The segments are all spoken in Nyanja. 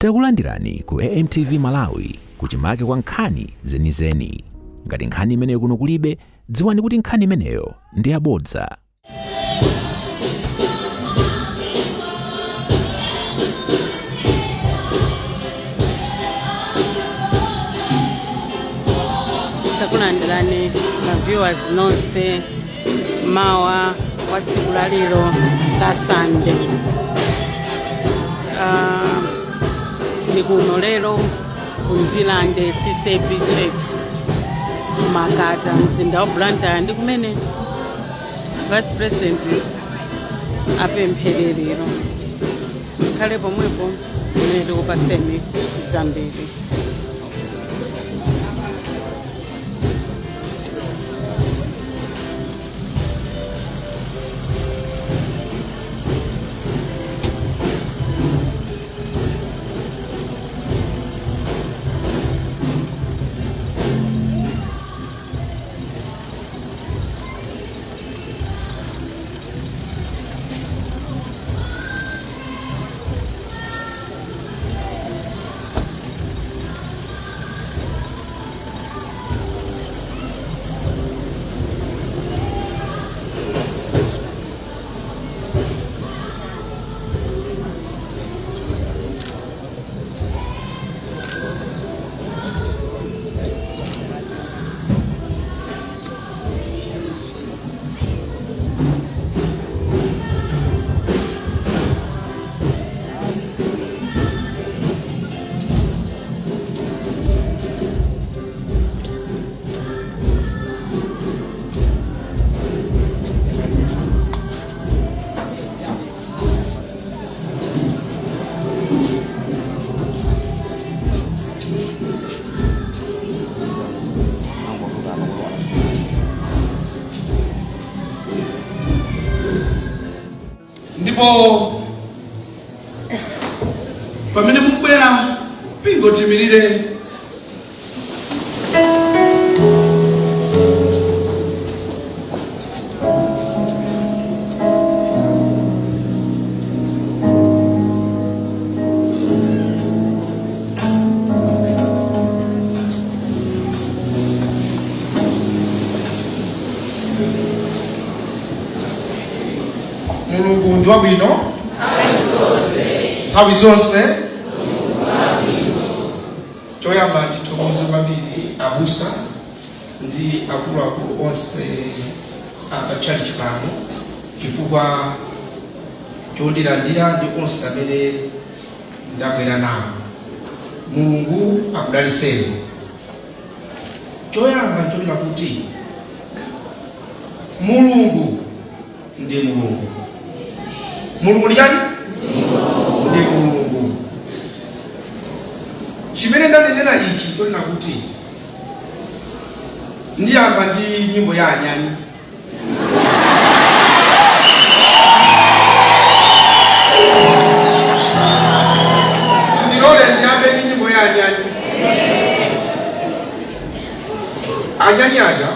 Takulandirani ku AMTV Malawi, kuchimake kwa nkhani zenizeni. Ngati nkhani imeneyo kuno kulibe, dziwani kuti nkhani imeneyo ndi yabodza. Takulandirani ma viewers nonse mawa wa tsiku la lero la Sunday. Tili kuno lero ku Ndirande CCAP Church, Makata, mzinda wa Blantyre, ndi kumene Vice President apemphere lero. Khale pomwepo kumene tikupaseni zambiri. Ndipo pamene mukubwera, mpingo tiyimirire. Mulungu ndi wabwino nthawi zonse. Choyamba ndithokoze kwambiri abusa ndi akuluakulu onse apatchalichi pano chifukwa chondilandira ndi onse amene ndabwera nawo. Mulungu akudaliseni. Choyamba nchonena kuti Mulungu ndi Mulungu. Mulungu ndi chani? Ndi Mulungu. Chimene ndanenera ichi chonena kuti ndiyamba ndi nyimbo ya anyani. Ndilole ndiyambe ndi nyimbo ya anyani. Anyani aja,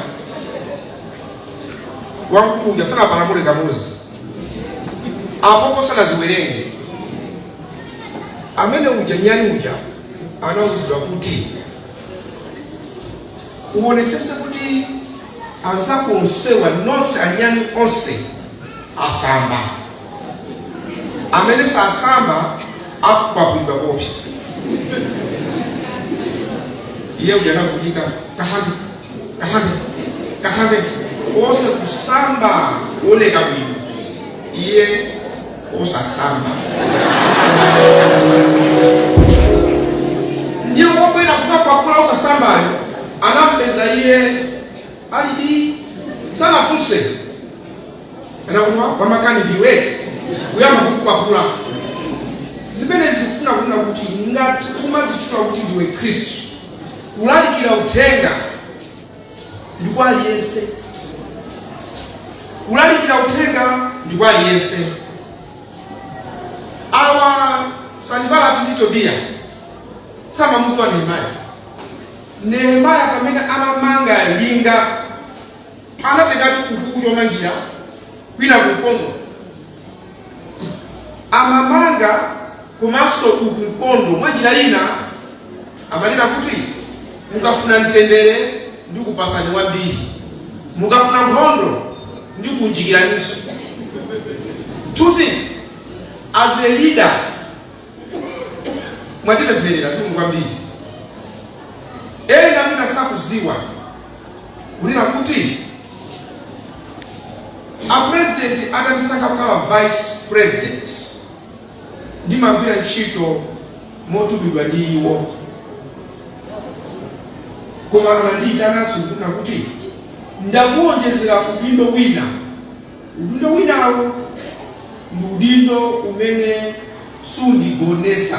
wamkulu uja sanapalamule kamodzi, apopo sanaziwerenge. Amene uja, nyani uja, anauzidwa kuti uonesese kuti anzako onsewa, nonse anyani onse asamba, amene sasamba akwapulidwa kopsa. Iye uja anakutika, kasambe, kasambe, kasambe, onse kusamba kuoneka bwino, iye osasamba. Ndiye wobwera kudzakwapula osasambayo anampeza iye alidi, sanafunse, anakuti wamakani ndiweti, kuyamba kukwapula. Zimene zikufuna kunena kuti ngati umazitchula kuti ndiwe Khristu, kulalikira uthenga ndi kwa aliyense, kulalikira uthenga ndi kwa aliyense. Awa Sanibalati ndi Tobiya samamudziwa Nehemiya. Nehemiya pamene amamanga linga anatenga chikuku chomangira kwina kukongo amamanga. Komanso uku nkhondo. Mwanjira ina amanena kuti mukafuna mtendere ndikupasani wambiri, mukafuna nkhondo ndikunjikiraninso. Two things: as a leader, mwatipempherera zikomo kwambiri. Ena mwina sakuziwa kunena kuti a president atatisankha kukhala vice president, ndimagwira ntchito motumidwa ndi iwo, koma anandiyitananso kunena kuti ndakuwonjezera udindo wina. Udindo winawo ndi udindo umene sundigonesa,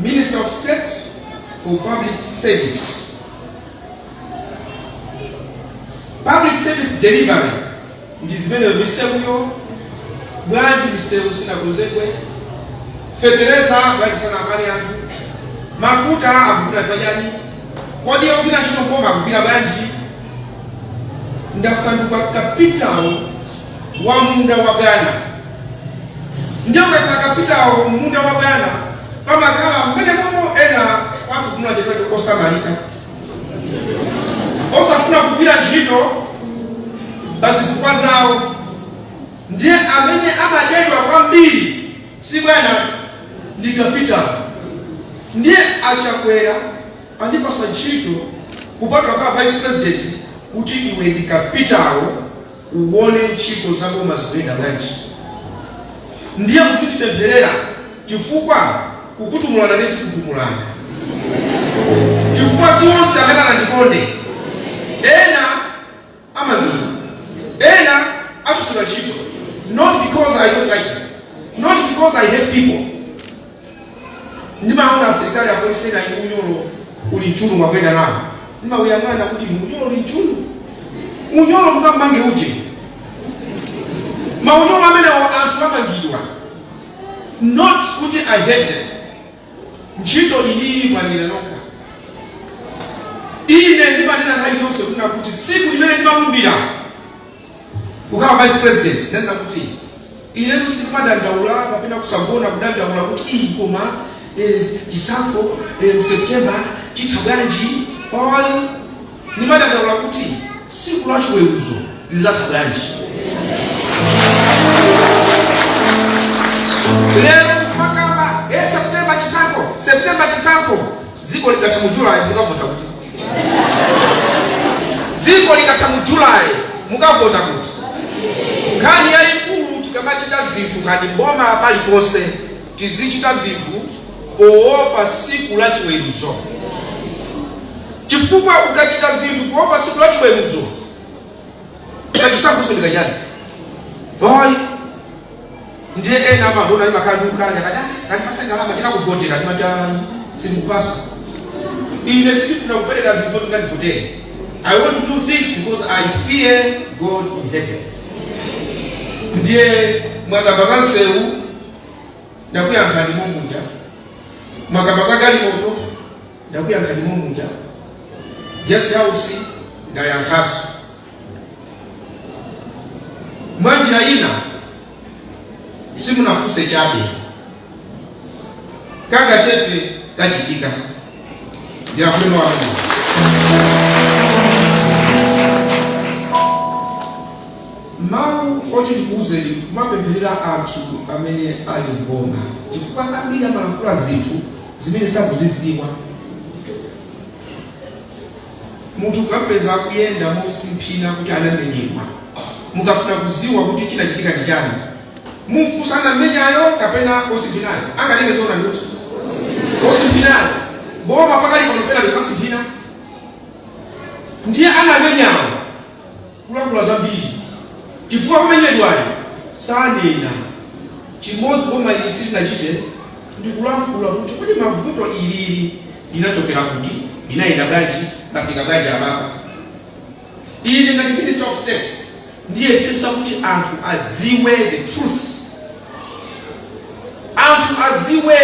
Minister of State for Public Service, Public Service Delivery. Ndi zimenezo, misewuyo bwanji misewu sinakonzedwe? Fetereza bwanji sanapane anthu? Mafuta akuvuta chani? Kodi ogwira ntchito koma akugwira bwanji? Ndasanduka kapitawo wa munda wa bwana. Ndiye ukakhala kapitawo munda wa bwana, pamakhala mmene momo ena kwathu kuno chepete osamalika, osafuna kugwira ntchito pazifukwa zawo. Ndiye amene amadyedwa kwambiri si bwana, ndi kapitawo. Ndiye Achakwera andipasa ntchito kupatula khala vice president kuti iwe ndi kapitawo, uwone ntchito za boma zikuyenda bwanji. Ndiye muzitipempherera, chifukwa kukutumulana ndi tikutumulana, chifukwa si onse amene anandikonde. Ena amangidwa, ena achotsedwa ntchito, not because I don't like them, not because I hate people. Ndimaona asilikali, apolisi ena, inu unyolo uli mchunu, mwakwenda nawo, ndimawuyang'ana kuti inu unyolo uli mchunu, unyolo mukammange uje. Maunyolo amenewo anthu amangidwa, not kuti I hate them. Ntchito iyi mwanena nokha. Ine ndimanena nthawi zonse kunena kuti siku limene ndimalumbira kukhala vice president, ndanena kuti ine sikumadandaula kapena kusagona kudandaula kuti iyi koma chisankho m'September chitha bwanji. Ayi, ndimadandaula kuti siku la chiweruzo lidzatha bwanji. Lero tikumakamba September chisankho, September chisankho. Dziko likatha mu July, mukavota kuti? Dziko likatha mu July, mukavota kuti? Nkhani yayikulu, tikamachita zinthu ngati boma paliponse, tizichita zinthu poopa siku la chiweruzo, chifukwa ukachita zinthu poopa siku la chiweruzo, kachisankho ndikachani boy. Ndiye ena amagona ndi makhala ndi ukali, akati, "Ah, kandipase ndalama tikakuvotera." Ndimati, "Ayi, sindikupasa. Ine sindifuna kupereka zinthu zoti ngandivotere. I want to do things because I fear God in heaven." Ndiye mwakamba za nsewu, ndakuyankha ndimo muja. Mwakamba za galimoto, ndakuyankha ndimo muja. Guest house, ndayankhaso. Mwanjira ina simunafunse chabe, kangachepe kachitika. Ndiyakulema wamene mawu oti tikuwuzeni, kumapempherera anthu amene ali mboma, chifukwa ambiri amalankhula zinthu zimene sakuzidziwa. Munthu ukapeza akuyenda mosimphina kuti anamenyedwa, mukafuna kuziwa kuti chinachitika ndi chani, mumfunsa anamenyayo kapena osimphinayo? Anganene zona ndikuti osimphinayo. Boma pakali pano pena likumasimphina. Ndiye anamenyawo kulankhula zambiri chifukwa kumenyedwayo sanena. Chimodzi boma ili silinachite ndikulankhula kuti kodi mavuto ilili linachokera kuti, linayenda bwanji, lafika bwanji apapa. Ine ngati Minister of State ndiyesesa kuti anthu adziwe the truth, anthu adziwe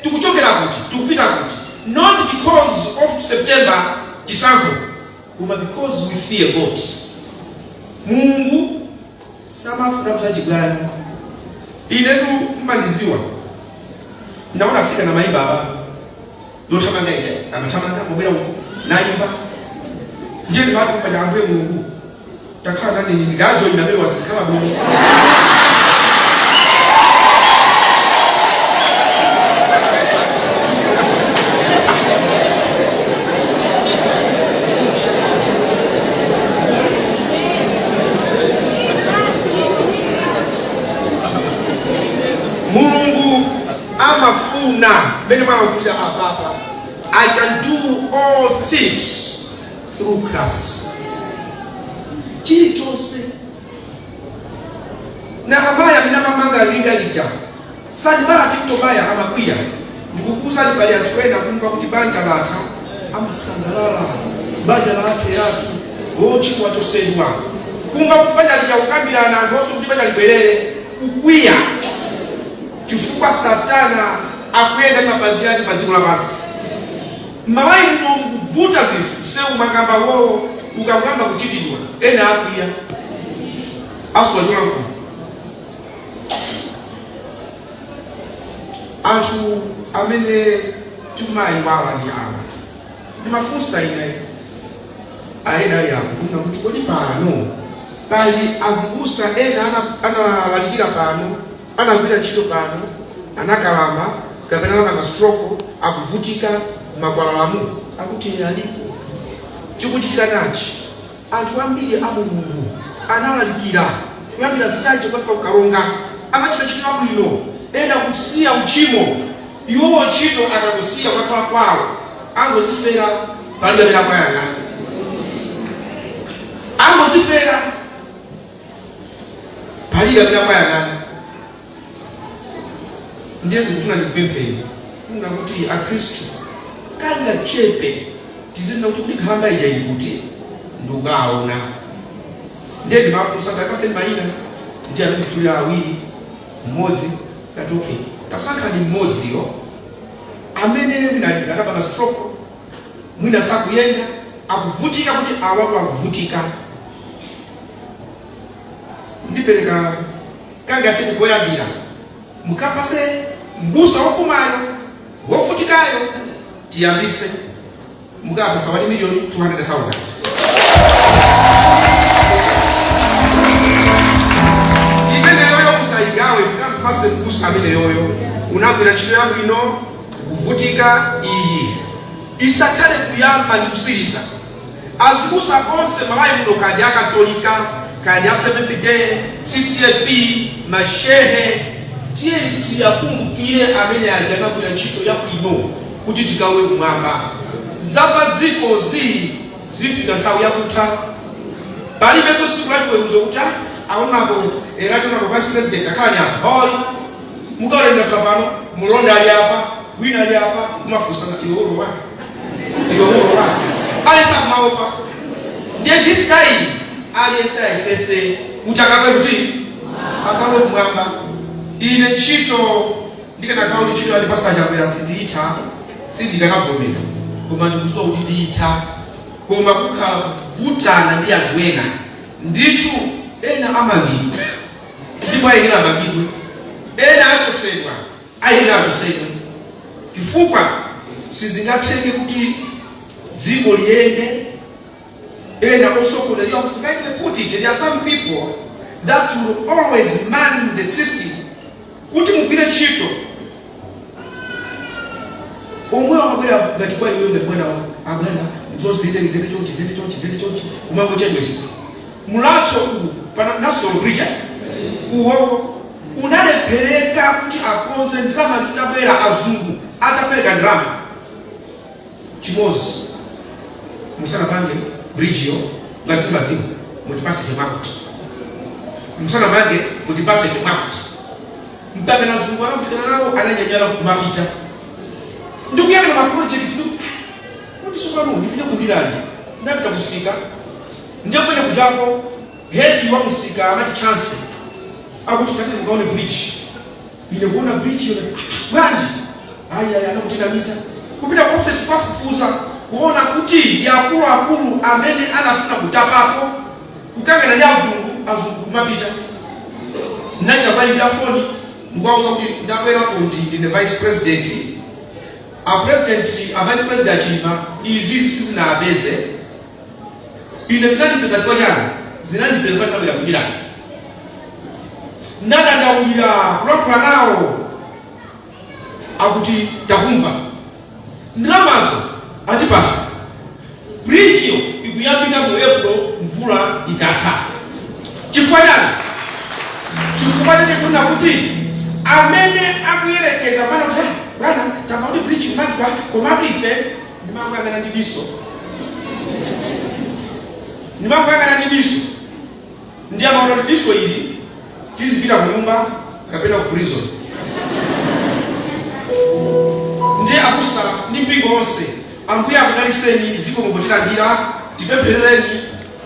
tikuchokera kuti, tikupita kuti, not because of September chisankho, koma because we fear God. Mulungu samafuna kusachibwana. Inetu mmandiziwa. Ndaona asikana mayimba apa yothamanga ine amathamanga mobwera uku nayimba. Ndiye ndimati paja Ambuye Mulungu takhala nani ndikajoyina amene wasizikhala bwino. Mulungu amafuna mmene mwalankhulira apapa, "I can do all things through Christ." Chilichonse. Nehemiah amene amamanga linga lija, Sanbalati, Tobaya amakwiya. Ndikukuuzani, pali anthu ena kumva kuti banja latha amasangalala, banja latheratu, wochitwa wachosedwa. Kumva kuti banja lija kukambirana anthu onse kuti banja libwerere, kukwiya, chifukwa Satana akuyenda ndi mapazi ake pa dziko lapansi. M'Malawi muno mukuvuta zinthu, msewu makamba wowo ukakuyamba kuchitidwa, ena akwiya, asuwacholankhula. Anthu amene tikumayiwala ndi awa. Ndimafunsa ine aena ali apo kuna kuti kodi pano pali azibusa ena analalikira pano, anagwira ntchito pano, anakalamba kapena anapanga stroke, akuvutika makwalalamu? Akuti ine alipo. Chikuchitika nachi, anthu ambiri a Mulungu analalikira kuyambira Nsanje kukafika kuKaronga, anachita ntchito yabwino, ena kusiya uchimo. Iwowo ntchito akakusiya kukakhala kwawo, angozifera, palibe amene akuyang'ana, angozifera, palibe amene akuyang'ana. Ndiye ndikufuna ndikupempheni kuna kuti akhristu kangachepe tizinena kuti kuti nkhalamba ija ili kuti, ndikukaona. Ndiye ndimafunsa, ndapaseni mayina, ndiye ananditchulira awiri, mmodzi. Ngati okay, tasankhani mmodziyo amene mwina anapanga stroke, mwina sakuyenda, akuvutika, kuti awatu akuvutika. Ndipereka kangati kugoyambira mukapase mbusa wokumayo wovutikayo, tiyambise, mukapasa 1 million 200,000. Imeneyoyo musayigawe, mukapase mbusa ameneyoyo, unagwira ntchito yabwino, kuvutika. Iyi isakhale kuyamba ndi kusiriza. Azibusa onse Malawi muno, kandi Akatolika, kandi a Seventh Day, CCAP, mashehe, tiyeni tiyakumbukire amene aja anagwira ntchito yabwino kuti tikawe kumwamba. Zapadziko zili zifika nthawi yakutha. Palibenso tsiku lachiweruzo kuti ah, aonapo lachonapo vice president akhala ni apa hoi mukaolendera pano, mulonda ali apa, wina ali apa, kumafunsana, iwe ulowa, iwe ulowa, alesa kumaopa. Ndiye this time aliyense ayesese kuti akalowe, kuti akalowe kumwamba. Ine ntchito ndikanakhala kuti ntchito yandipasa Chakwera sindiyitha, sindikanavomera, koma ndikudziwa kuti ndiyitha, koma kukhala kuvutana ndi anthu ena ndithu. Ena amangidwa ndipo ayenera amangidwe, ena achosedwa, ayenera achosedwe, chifukwa sizingatheke kuti dziko liyende ena osokonezeka. Kuti kindly put it, there are some people that will always man the system kuti mugwire ntchito. Omwe amabwera ngati kwa iwe, ngati bwana, abwana, zoziyende ziyende chonchi, ziyende chonchi, ziyende chonchi, kumangochedwesa. Mulatho uwu pana Nasolo Bridge uwo unalephereka kuti akonze. Ndalama zitabwera, azungu atapereka ndalama chimodzi, musanapange bridge yo ngaziti mazimu mutipase ife mwakuti, musanapange mutipase ife mwakuti, mpaka nazungu anavutikana nawo, ananyanyala kumapita. Ndikuyang'ana ma project kuti sopano ndipite kundilani, ndapita kusika, ndiye kwene kuchako head wa musika amati chance akuti tate mukaone bridge. Ine kuona bridge yo, bwanji? Ayi, ayi, anakutinamiza. Kupita ku office kwafufuza, kuona kuti ndi akuluakulu amene anafuna kutapapo, kukangana ndi azungu, azungu kumapita. Nachita kuyimbira foni. Ndikuwauza kuti ndabwerapo ndine vice president, a president, a vice president achilima izi sizinapeze, ine zinandipeza. Chifukwa chani zinandipeza? Ndinabwera kundilanda, ndadandaulira, kulankhula nawo, akuti takumva, ndalamazo atipasa, bridge yo ikuyambika mu April mvula ikatha. Chifukwa chani? Chifukwa chake kuna kuti amene akuyerekeza pano kuti, "Eh, bwana, tamva kuti bridge kumangidwa, komatu ife," ndimangoyang'ana ndi diso, ndimangoyang'ana ndi diso, ndi amaona kuti diso ili tizipita ku nyumba kapena ku prison. Ndiye abusa ndi mpingo wonse, Ambuye akudaliseni, zikomo potilandira. Tipempherereni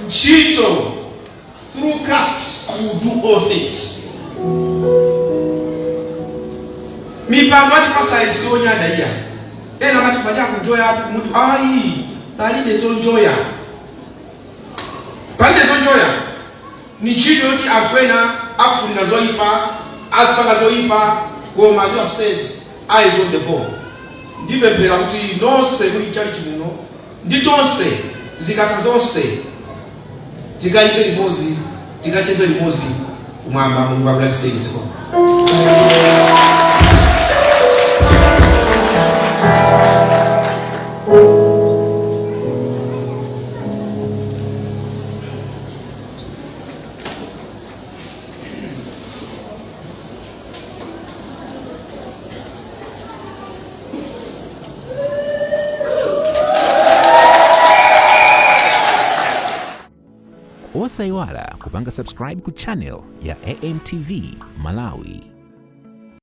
ntchito. Through Christ we will do all things. Mipando atipasa izonyada iya, ena amati panja kunjoya atu kumuti, ayi, palibe zonjoya, palibe zonjoya. Ni ntchito yoti anthu ena akufunira zoyipa, azipanga zoyipa, koma as you have said, eyes on the ball. Ndipemphera kuti nonse muli mchalichi muno ndi tonse, zikatha zonse tikayimbe limodzi, tikacheze limodzi kumwamba. Mulungu akudalitseni. Zikomo. Osayiwala kupanga subscribe ku channel ya AMTV Malawi.